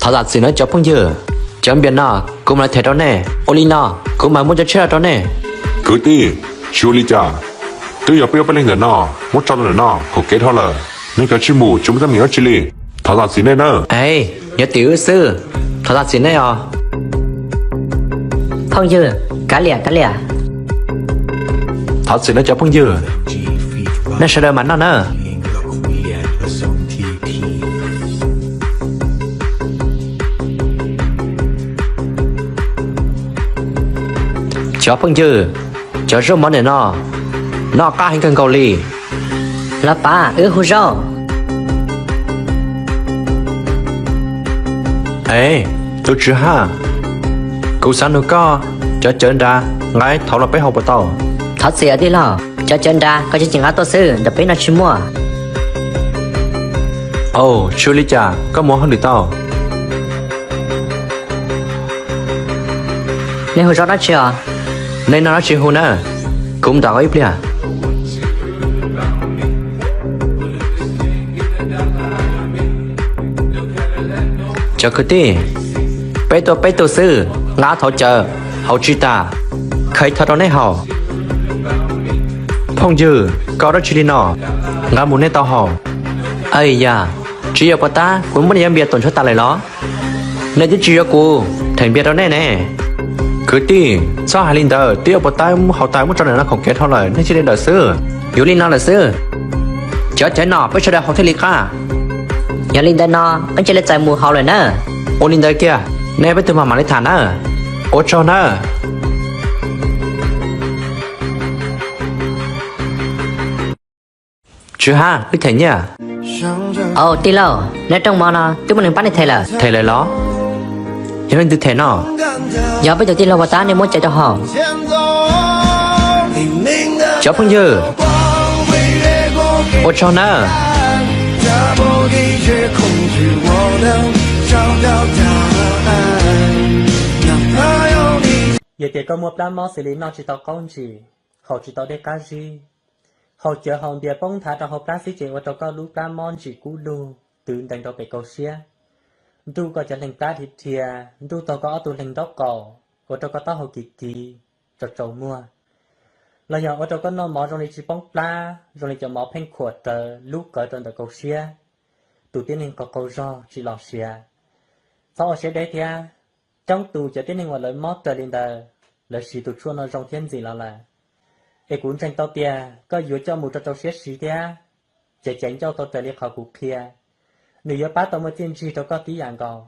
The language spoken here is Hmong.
Thov zam txim nawb cov phooj ywg, cov npias no kuv mam li them rau nej. Ua li no, kuv mam muab cov tshiab los rau nej. Kwv tij, tsis ua li cas, twb yog peb yuav peb leeg ntawm no muab tso rau ntawm no, qaum kev dhau lawm, nej kav tsij mus, tsis muaj teeb meem dab tsi li. Thov zam txim nej nawb. Es, nyob tim wb xwb, thov zam txim nej os. Phooj ywg, kav liam, kav liam. Thov txim nawb cov phooj ywg, nej sawv daws mam noj nawb. Cov phooj ywg, cov zaub mov ntawm no noj qab heev kawg nkaus li. Los pab wb hu zaub. Es, tus tswv Haj, kuv xav nug koj, cov cawv nrad nqa thauv los peb haus puas tau? Thov txim tij laug, cov cawv nrad koj tsis nqa tuaj xwb, ntawm peb no tsis muaj. Au, tsis ua li cas, koj mus hauj lwm tau. Nej hu zaub dab tsi os? Nej noj dab tsi hu na, kuv mus nram ib pliag. Cov kwv tij, peb tuaj peb tug xwb, nqa thauv cawv, haus tsis tas, khaws thauv rau nej haus. Phooj ywg, koj dab tsi li no, nqa mus nej tau haus. Aw yam, tsis yog puas tab kuv muab nej cov npias tuam ntshav tas lawm los? Nej twb tsis yuav kuv them npias rau nej ne. Kwv tij, txhob hais li ntawd, twb yog puas tab haus tas muab tso ntawm no qaum kev dhau lawm, nej cia li dawm xwb. Yuav li no lawm xwb, cov cawv no peb sawv daws haus thiaj li qab. Yog li ntawd no peb cia li txais mus haus lawm na. Ua li ntawd kiag, nej peb tug mam mam li tham na. Ua tsaug nawb. Tswv Haj, wb them nyiaj. Au tij laug, nej rooj mov no twb muaj neeg pab nej them lawm. Them lawm los? Yog leej twg them no? Yog peb tus tij laug puas tab nej muab cawv rau haus. Cov phooj ywg, ua tsaug nawb. Yog tias koj muaj plab mob xws li noj tsis tau qaub ntsis, haus tsis tau dej qab zib, haus cawv haus npias poob nthav rau hauv plab xwb ces ua rau koj lub plab mob ntsim kub lug twv ntees rau pem kaum siab, nruj koj cov leeg plab dhia dhia, nruj tag koj ob tug leeg nraub qaum, ua rau koj taub hau kiv kiv, tsaus tsaus muag, los yog ua rau koj noj mov zoo li tsis poob plab, zoo li cov mov pheej khuam rawv lub qawv rau ntawm kaum siab, tus tib neeg qaug qaug zog tsis los siav. Txhob ua siab deb thiab. Coob tus cov tib neeg uas lawv mob raws li ntawd, lawv siv tus tshuaj no zoo thiab ntxim los lawm. Es kuv ntseeg tau tias koj yuav coj mus rau rau siab siv thiab, ces caiv ncauj tau raws li qhov kuv qhia, nws yuav pab tau muaj txiaj ntsig rau koj tib yam nkaus.